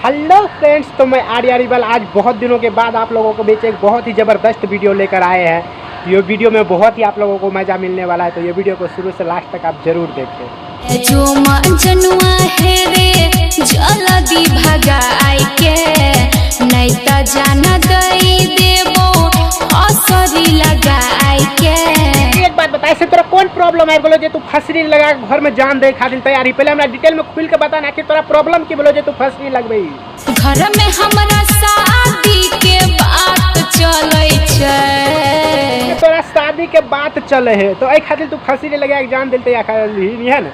Hello friends, तो मैं आर्या rebel आज बहुत दिनों के बाद आप लोगों के बीच एक बहुत ही ज़बरदस्त वीडियो लेकर आए हैं। ये वीडियो में बहुत ही आप लोगों को मज़ा मिलने वाला है, तो ये वीडियो को शुरू से लास्ट तक आप ज़रूर देखें। जो मजनुआ हे रे जल्दी भगाई के, नहीं त जान दई देबो असरी लगाई के। एक बात बता, ऐसे तोरा कौन प्रॉब्लम है बोलो जे तू फसरी लगा के घर में जान दे खातिर तैयारी? पहले हमरा डिटेल में खुल के बता ना कि तोरा प्रॉब्लम की बोलो जे तू फसरी लगबई। घर में हमरा शादी के बात चलै छै। तोरा शादी के बात चले है तो एहि खातिर तू फसरी लगा के जान दिल तैयार खातिर है ना?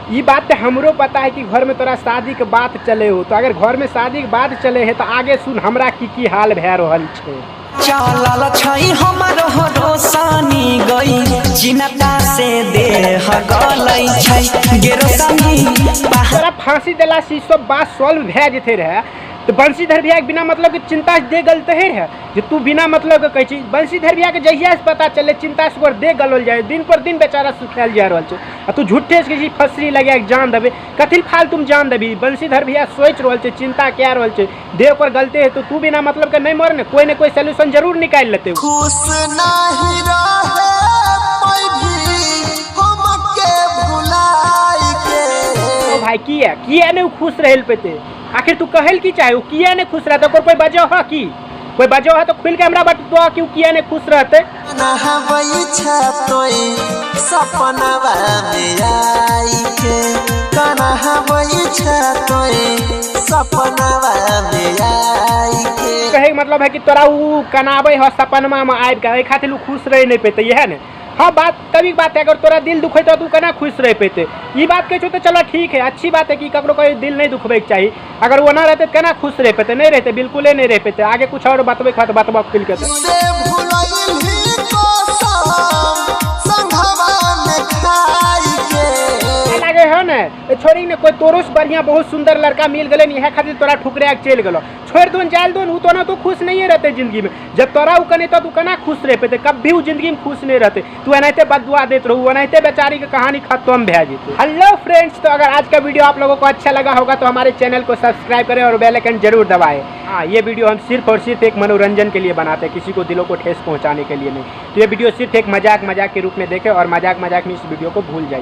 ई बात तो हमरो पता है कि घर में तोरा शादी के बात चले हो, तो अगर घर में शादी के बात चले है तो आगे सुन हमरा की की हाल भए रहल छै। चलल छै हमर रोशनी गई चिन्ता से देह गलै छै गे रोशनी। तोरा फांसी देला से ई सब बात सॉल्व भए जेते रहे तो बंशीधर भैया के बिना मतलब के चिंता से दे गलते ही रहे जे तू बिना मतलब के कहै छी। बंशीधर भैया के जहिया से पता चले चिंता से ओकर दे गलल जाए, दिन पर दिन बेचारा सुखायल जा रहल छै आ तू झूठे से कहै छी फसरी लगा के जान देबे। कथी फालतू में जान देबी? बंशीधर भैया सोचि रहल छै, चिंता कए रहल छै, देह पर गलते है तो तू बिना मतलब के नहीं मर ने, कोई ने कोई सोल्यूशन जरूर निकालि लेते। खुश नाही रहे पैभी हमके भुलाई के। ओ भाई किया किया नहीं खुश रहे पेते? आखिर तू कहल की चाहे? किया नहीं खुश रहते? ओकर कोई वजह है की? कोई वजह है तो खुल के हमरा बतबा कि किया नहीं खुश रहते। नहबै छै तोय सपनवा में आई के, कनहबै छै तोय सपनवा में आई के। कहे के मतलब है कि तोरा उ कनाबै है सपनमा में आबि के, एहि खातिर उ खुश रह नहीं पेते, इएह ने? हाँ बात तभी बात है, अगर तोरा दिल दुखे तो तू केना खुश रह पेते? ई बात कहै छौ तो चलो ठीक है, अच्छी बात है कि ककरो कोई दिल नहीं दुखबै के चाही। अगर वो ना रहते तो केना खुश रह पेते? नहीं रहते, बिल्कुले नहीं रह पेते। आगे कुछ और बतबै के बतबा खुल के। से भुलैली कसम संघवा में खाई के। लागे है ने छोड़ी ने, कोई तोरो से बढ़िया बहुत सुंदर लड़का मिल गेलै ने, इएह खातिर तोरा ठुकरा के चलि गेलो। छोड़ दून, जाल दून, उ तो ना तू खुश नहीं रहते जिंदगी में। जब तोरा उ कने तो तू केना खुश रह पेते? कभी उ जिंदगी में खुश नहीं रहते। तू एनाहिते बददुआ देत रहू, एनाहिते बेचारी के कहानी खत्म भए जेतै। हेलो फ्रेंड्स, तो अगर आज का वीडियो आप लोगों को अच्छा लगा होगा तो हमारे चैनल को सब्सक्राइब करें और बेल आइकन जरूर दबाएं। हाँ, ये वीडियो हम सिर्फ और सिर्फ एक मनोरंजन के लिए बनाते हैं, किसी को दिलों को ठेस पहुँचाने के लिए नहीं। तो ये वीडियो सिर्फ एक मजाक मजाक के रूप में देखें और मजाक मजाक में इस वीडियो को भूल जाइए।